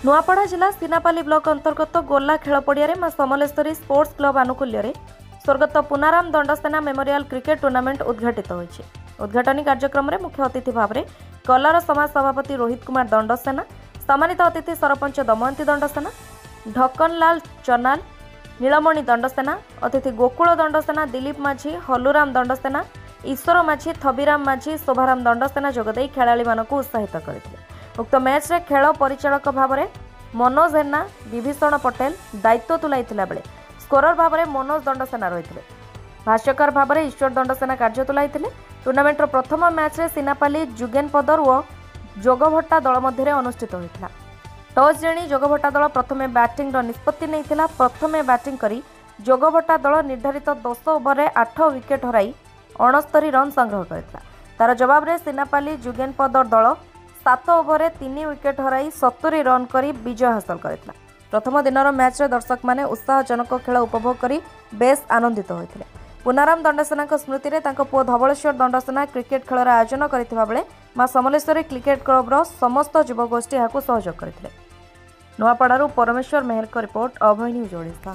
ନୂଆପଡ଼ା ଜିଲ୍ଲା ସିନାପାଲି ବ୍ଲକ ଅନ୍ତର୍ଗତ ଗୋଲା ଖେଳ ପଡ଼ିଆରେ ମା ସମଲେଶ୍ୱରୀ ସ୍ପୋର୍ଟସ କ୍ଲବ ଆନୁକୂଲ୍ୟରେ ସ୍ୱର୍ଗତ ପୁନାରାମ ଦଣ୍ଡସେନା ମେମୋରିଆଲ କ୍ରିକେଟ ଟୁର୍ଣ୍ଣାମେଣ୍ଟ ଉଦ୍ଘାଟିତ ହୋଇଛି। ଉଦ୍ଘାଟନୀ କାର୍ଯ୍ୟକ୍ରମରେ ମୁଖ୍ୟ ଅତିଥି ଭାବରେ କଲାର ସମାଜ ସଭାପତି ରୋହିତ କୁମାର ଦଣ୍ଡସେନା, ସମ୍ମାନିତ ଅତିଥି ସରପଞ୍ଚ ଦମୟନ୍ତୀ ଦଣ୍ଡସେନା, ଢକନଲାଲ ଚନାଲ, ନୀଳମଣି ଦଣ୍ଡସେନା, ଅତିଥି ଗୋକୁଳ ଦଣ୍ଡସେନା, ଦିଲୀପ ମାଝୀ, ହଲୁରାମ ଦଣ୍ଡସେନା, ଈଶ୍ୱର ମାଝୀ, ଥବିରାମ ମାଝୀ, ଶୋଭାରାମ ଦଣ୍ଡସେନା ଯୋଗଦେଇ ଖେଳାଳିମାନଙ୍କୁ ଉତ୍ସାହିତ କରିଥିଲେ। ଉକ୍ତ ମ୍ୟାଚ୍ରେ ଖେଳ ପରିଚାଳକ ଭାବରେ ମନୋଜ ହେନ୍ନା, ବିଭୀଷଣ ପଟେଲ ଦାୟିତ୍ୱ ତୁଲାଇଥିଲା ବେଳେ ସ୍କୋରର ଭାବରେ ମନୋଜ ଦଣ୍ଡସେନା ରହିଥିଲେ। ଭାଷ୍ୟକାର ଭାବରେ ଈଶ୍ୱର ଦଣ୍ଡସେନା କାର୍ଯ୍ୟ ତୁଲାଇଥିଲେ। ଟୁର୍ଣ୍ଣାମେଣ୍ଟର ପ୍ରଥମ ମ୍ୟାଚ୍ରେ ସିନାପାଲି ଯୁଗେନପଦର ଓ ଯୋଗଭଟ୍ଟା ଦଳ ମଧ୍ୟରେ ଅନୁଷ୍ଠିତ ହୋଇଥିଲା। ଟସ୍ ଜିଣି ଯୋଗଭଟ୍ଟା ଦଳ ପ୍ରଥମେ ବ୍ୟାଟିଂର ନିଷ୍ପତ୍ତି ନେଇଥିଲା। ପ୍ରଥମେ ବ୍ୟାଟିଂ କରି ଯୋଗଭଟ୍ଟା ଦଳ ନିର୍ଦ୍ଧାରିତ 10 ଓଭରରେ 8 ୱିକେଟ୍ ହରାଇ 69 ରନ୍ ସଂଗ୍ରହ କରିଥିଲା। ତାର ଜବାବରେ ସିନାପାଲି ଯୁଗେନପଦର ଦଳ 7 ଓଭରରେ 3 ୱିକେଟ୍ ହରାଇ 70 ରନ୍ କରି ବିଜୟ ହାସଲ କରିଥିଲା। ପ୍ରଥମ ଦିନର ମ୍ୟାଚ୍ରେ ଦର୍ଶକମାନେ ଉତ୍ସାହଜନକ ଖେଳ ଉପଭୋଗ କରି ବେଶ୍ ଆନନ୍ଦିତ ହୋଇଥିଲେ। ପୁନାରାମ ଦଣ୍ଡସେନାଙ୍କ ସ୍ମୃତିରେ ତାଙ୍କ ପୁଅ ଧବଳେଶ୍ୱର ଦଣ୍ଡସେନା କ୍ରିକେଟ ଖେଳର ଆୟୋଜନ କରିଥିବା ବେଳେ ମା ସମଲେଶ୍ୱରୀ କ୍ରିକେଟ କ୍ଲବର ସମସ୍ତ ଯୁବଗୋଷ୍ଠୀ ଏହାକୁ ସହଯୋଗ କରିଥିଲେ। ନୂଆପଡ଼ାରୁ ପରମେଶ୍ୱର ମେହେରଙ୍କ ରିପୋର୍ଟ, ଅଭୟ ନ୍ୟୁଜ୍ ଓଡ଼ିଶା।